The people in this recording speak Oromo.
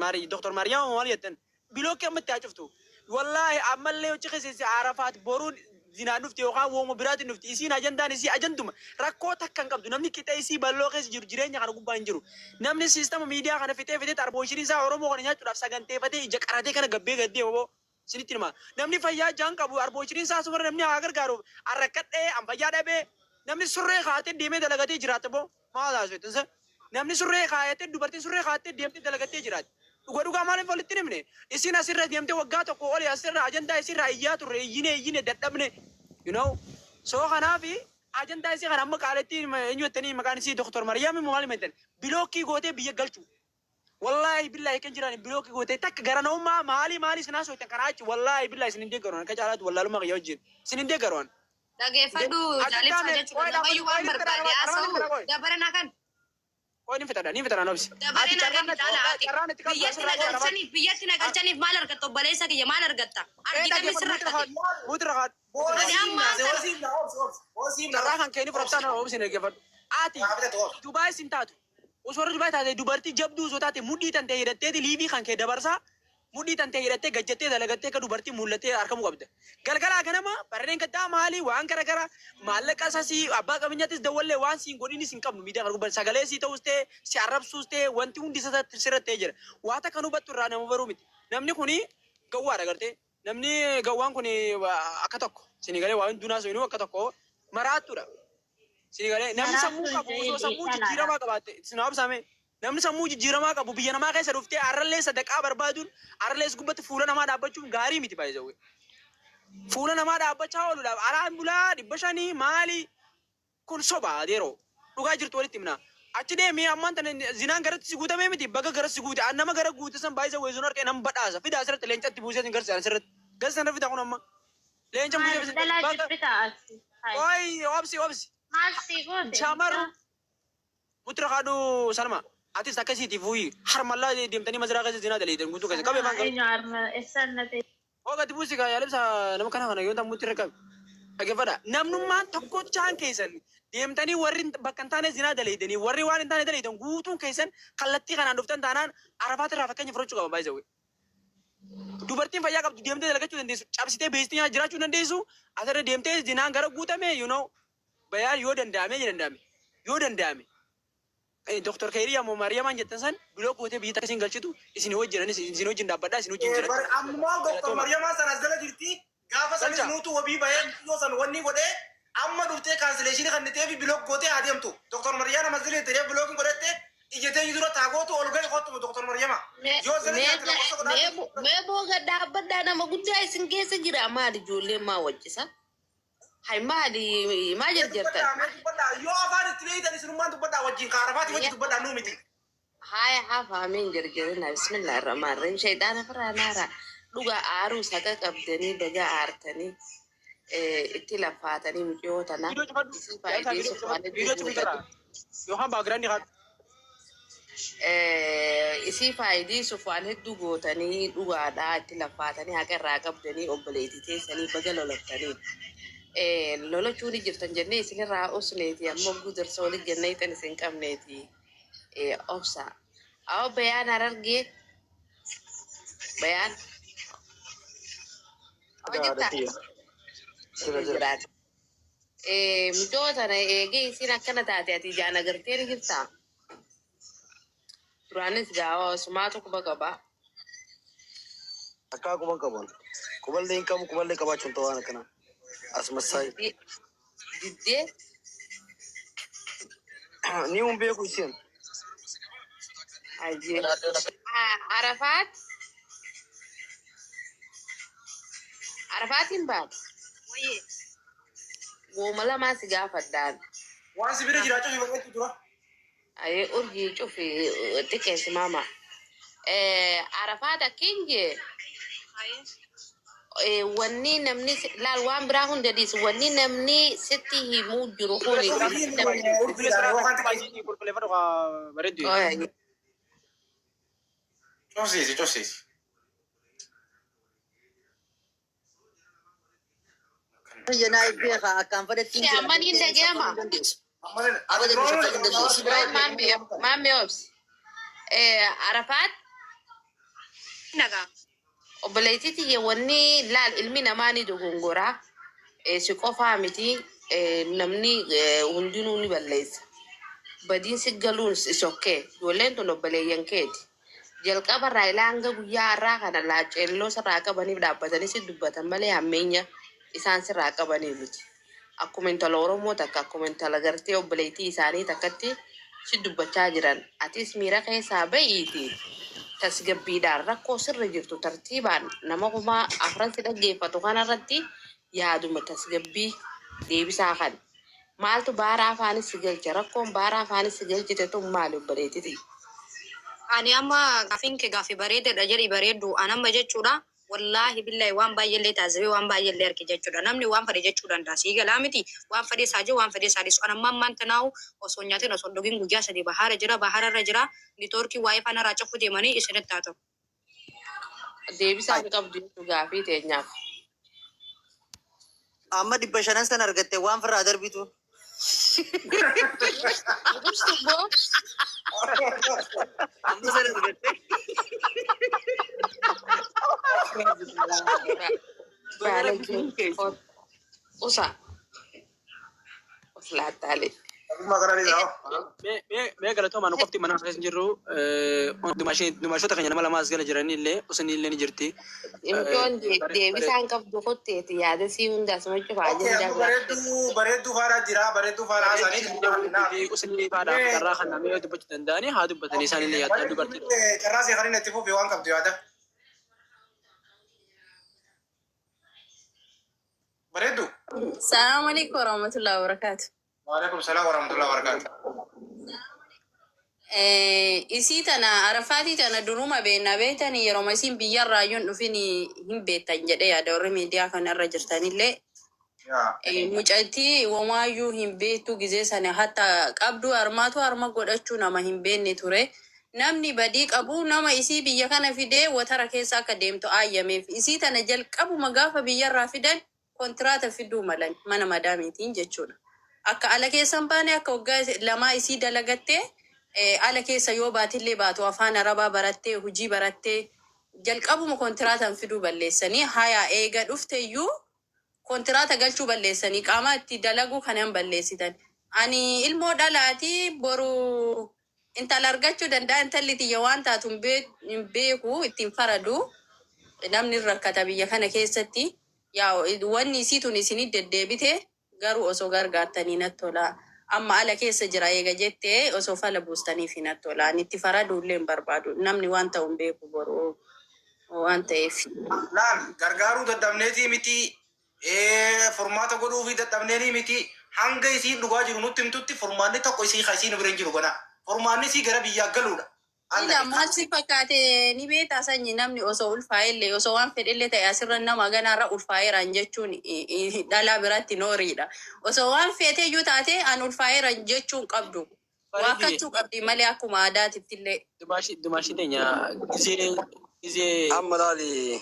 Maari Dr. Maariyaam maal jettan block amma itti haa cuftu. Wallaahi ammallee hojii keessa Arafaat boruun zinaan dhufti yookaan wooma biraatiin dhufti. Isiin ajandaan isii ajanduma rakkoo takka hin qabdu. Namni qixa isii bal'oo keessa jiru jireenya kana gubbaa hin jiru. Namni siistama miidiyaa kana fixee fixee xarbooshinii isaa Oromoo kana nyaachuudhaaf saganteeffatee ija qaratee kana gabbee gaddee oboo isinitti hima. Namni fayyaa jaan qabu arbooshinii isaa asumarra namni haa gargaaruuf arrakkadhee an fayyaa dhabee namni surree kaatee deemee dalagatee jiraata boo. Maal haasoftan sa? Namni surree kaayatee dubartiin surree kaayattee deemtee dalagattee jiraatti. Dhuga dhugaa maaliif walitti hin himne? Isin asirra deemtee waggaa tokko oli asirra ajandaa isirraa iyyaa turre, iyyine iyyine dadhabne. You know? So kanaafi ajandaa isii kana amma qaaletti eenyu jettanii maqaan isii Dr. Mariyaam immoo maal himattan? Block gootee biyya galchuu. Wallaahi billaahi kan jiraan block gootee takka gara namummaa maalii maalii isin haasoftan kanaa achi wallaahi billaahi isin hin deeggaru akka caalaatti wallaalummaa kiyya wajjin isin hin deeggaru an. Dhageeffadhu Ajandaa jaalibsaa mee jechuudha. qoy Namayyuu dhaabbadhu qoy waan ni fixadha barbaade nama carraan ni haasa'u fixadha qoy. dabara na kan. Qoy ni fixadha ni fixadha nobsi. Dabaree Ati na carraan gami natti caala wallahi ati. carraan itti qabdu Biyyatti asirraa na qoy Arafaat. galchaniif biyyatti na galchaniif maal argatta obboleessa kiyya maal argatta? Ee Argitami dhaggeeffadhu sirra muti rakkate. rakaa muti rakaa muti Ani rakaa. ammaan tana Carraa kan kee ni fudhattaa na obsi dhaggeeffadhu. Ati Dubaay sin taatu. Osoo warra Dubaay taate dubartii jabduu osoo taate mudhii tantee hidhatteeti liivii kan kee dabarsaa mudhii tantee hidhattee gajjattee dalagattee akka dubartii mul'attee argamuu qabda. Galgalaa ganama barreen gaddaa maali waan gara gara maallaqa sasii abbaa qabeenyaattis dawwallee waan siin godhinis hin qabnu miidiyaa kana gubbaa sagalee sii ta'us ta'e si arrabsuus ta'e wanti hundi sirratti ta'ee jira. Waa takka nu hubattu irraa nama baruu miti. Namni kuni gawwaadha gartee. Namni gawwaan kun akka tokko sini galee waa hunduu naasoo akka tokko maraattuudha. Sini galee namni sammuu Maraattuun qabu osoo ta'ee sammuu dhalaadha. jijjiiramaa qabaatte sin obsame namni sammuu jijjiiramaa qabu biyya namaa keessa dhuftee arrallee sadaqaa barbaaduun arrallee gubbatti fuula namaa dhaabbachuun gaarii miti baay'ee. Fuula namaa dhaabbachaa ooluudhaaf araan bulaa 500 maali kun soba adeeroo dhugaa jirtu walitti himna. Achi deemee ammaan tana zinaan garatti si guutamee miti baga garatti si guute nama gara guute san baay'isa weezuun harkee nama badhaasa fida asirratti leencatti buusee sin garsiisan asirratti gasi sana fida kun amma leenca Maal buusee sin dhalaa baga jibbitaa asi? Hai. Oi obsi obsi Maal sii goote shamarru mucaa? mutra kaadhu Salma atis akkasiiti fuuyi harmallaa deemtanii maziraa keessa zinaa daleeytan guutuu keessa qabee Nama afaan qabe. eenyu harma eessaan na ta'e? Hoo gadi buusi kaa yaalibsa nama kana kana yoo ta'u mutti qabe. Dhaggeeffadha. Namnummaan tokkochaan keessan deemtanii warri bakka hin taane zinaa daleeydanii warri waan hin taane daleeydan guutuun keessan kallattii kanaan dhuftan taanaan Arafaat irraa fakkeenya fudhachuu qaba baay'ee. Dubartiin fayyaa qabdu deemtee dalagachuu dandeessu cabsitee beeksitee nyaata jiraachuu dandeessu asirra deemtee zinaan gara guutame you know bayaan yoo danda'ame danda'ame yoo danda'ame Dr. Kayriyaa moo Maariyamaan jettan san block gootee biyya takka isin galchitu isin wajjin isin wajjin dhaabbadhaa isin wajjin jira. Bar ammumaa Dr. Galatooma. Mariyamaa sana as jala jirti. Gaafa sanis Galcha. nuutu wabii bahee yoo san wanni godhee amma dhuftee cancellation kan ta'ee fi block gootee haa deemtu. Dr. Mariyaan amma jala jirti blocking godhatte iyyatee dura taagootu ol gali kottu Dr. Mariyama. Yoo jala jiraate lakkoofsa godhaa. Mee booga dhaabbadhaa nama guddaa isin keessa jira maali ijoolleen maa wajjisa? Hay maali maa Mee jarjartan? dubbadhaa, mee dubbadhaa. Yoo afaan itti beeytan isinummaan dubbadhaa wajjin kaarafaati wajji dubbadhaa nuu miti. Haya hafa min jarjarina bismillah rahmaan rahim shayxaana firaa naara dhuga aaruu saqa qabdanii baga aartanii itti lafaatanii mucayoo tana Viidiyoo cufadhu. isii Yaalsaa viidiyoo faayideessuuf cufadhu. waan hedduu Viidiyoo cufi gootanii jira. Yookaan background kaadhu. Isii faayideessuuf waan hedduu gootanii dhugaadhaa itti lafaatanii haqa irraa qabdanii obboleettii teessanii baga lolattanii lolachuu ni jirtan jennee isinirraa usneeti ammoo gudarsa waliin jennee ixan isin qabneeti obsa. Awo bayaan harargee bayaan awo jirtaa Jira jira. jiraata. Mucoo tana eegee isiin akkana taate ati ijaan agartee ni jirtaa? Duraanis gaawa sumaatu quba qaba. Akkaa quban qaban. Quballee hin qabu quballee qabaachuun ta'u waan akkanaa. As massaayi. Diddee Ni hun beeku isheen. Ayyee. Arafaat Arafaatiin baate Wayyee. Wooma lamaa si gaafadhaan. Waan si bira jiraachuu fi barbaachuu dura. Ayyee urjii cufi xiqqeessi maama. Arafaat akkiin jee Ayyee. Wanni namni laal waan biraa hunda dhiisu wanni namni sitti himuu jiru kuni namni Qulqulleeffadhu bareeddu. Cufsiisi cufsiisi. Jenaa beekaa akkaan fedhetti hin jira. Amma niin dhaga'ama. Amma Ati ati duraan duraan Maammee obsi. Arafaat Nagaa. Obboleettii tiyya, wanni laal, ilmi namaa ni dogongoraa. Si qofaa miti, namni hundinuu ni balleessa. Badiin si galuun is okay. Ijoolleen tun obboleeyyan keeti. Jalqaba irraa ilaa hanga guyyaa har'aa kana laaceelloo sirraa qabaniif dhaabbatanii si dubbatan malee hammeenya isaan sirraa qabanii miti. Akkuma intala Oromoo takka, akkuma intala gartee obboleettii isaanii takkatti si dubbachaa jiran. Atis miira keessaa ba'iiti. Tasgabbiidhaan rakkoo sirra jirtu tartiibaan nama 4000 si dhaggeeffatu kanarratti yaaduma tasgabbii deebisaa kan. Maaltu baaraa afaanis si galche? Rakkoon baaraa afaanis si galchite tun maali, obboleettiti? Ani amma gaafiin kee gaafii bareedaadha jedhi bareeddu. An amma jechuudha. Wallaahi billahi, waan baay'eellee taasisee waan baay'eellee arge jechuudha. Namni waan fedhe jechuu danda'a. Sii galaa miti, waan fedhe isaa jiru, waan fedhe isaa dhiisu. An amma ammaan tanaa'u osoo hin nyaatin, osoo hin dhugin guyyaa 3 bahaara jira, bahaararra jira. Networkii waa'ee faana irraa cufuu deemanii isinitti haa ta'u. Deebisaa hin qabdu jechuu gaafii teenyaaf. Amma 500 sana argatte waan firraa darbitu. Ibsitu boo. Amma sana argatte. Baalagee usa. Uslaattaalee. Akkuma kana ni ta'u. Mee galatoomaa, nu qofti mana keessa hin jirru, dumashoota keenya nama lama as gala jiranii illee usinii illee ni jirti. Imcoon deebisaa hin qabdu kotteeti, yaada sii hunda asuma cufaa Okay, ajandaa amma bareedduu bareedduu faana jira, bareedduu faana haasanii. Usinii faadhaaf carraa kan namni dubbachuu danda'anii haa dubbatanii, isaan illee yaaddaa dubartii. Carraa see kan inni itti fufi waan qabdu yaada. Bareedduu. Assalamu alaikum warahmatullahi wabarakatuh. Waalaikum salaam warahmatullahi wabarakatuh. Isii tana, Arafaatii tana, duruma beekna, beektanii yeroo isiin biyyarraa iyyuu hin dhufin hin beektan jedhee yaada, warri miidiyaa kanarra jirtanillee. Yaa. Mucattii womaayyuu hin beektu gizee sana, hatta qabdu harmaatu harma godhachuu nama hin beekne ture. Namni badii qabu nama isii biyya kana fidee watara keessa akka deemtu aayyameef. Isii tana jalqabuma gaafa biyyarraa fidan kontiraata fiduu malan mana madaamiitiin jechuudha. Akka ala keessa hin baane, akka waggaa 2 isii dalagattee, ala keessa yoo baatillee baatu afaan arabaa barattee, hojii barattee, jalqabuma kontiraataan fiduu balleessanii, hayaa eega dhufteeyyuu kontiraata galchuu balleessanii, qaama itti dalaguu kanan balleessitan. Ani ilmoo dhalaati, boru intala argachuu danda'a, intalli tiyya waan taatu hin beeku, ittiin faradu. Namni rakkata biyya kana keessatti. Yaa wanni isii tun isinii deddeebite garuu osoo gargaartanii natti tola. Amma ala keessa jira eega jettee osoo fala buustaniif natti tola. Ani itti faraduullee hin barbaadu. Namni waan ta'u hin beeku boru waan ta'eef. Laal, gargaaruu dadhabneetii miti, furmaata godhuufii dadhabneenii miti. Hanga isiin dhugaa jiru nutti himtutti furmaanni tokko isii ka isiin bira hin jiru gana. Furmaanni isii gara biyyaa galuudha. Ila maal si fakkaate ni beektaa sanyi, namni osoo ulfaa'ellee, osoo waan fedhellee ta'e, asirra nama ganaarra ulfaa'eeraan jechuun dhalaa biratti nooriidha. Osoo waan feeteeyyuu taate an ulfaa'eeraan jechuun qabdu. Waakkachuu qabdi malee akkuma aadaatitti illee. Dumaashii teenya gizee gizee Amma laali.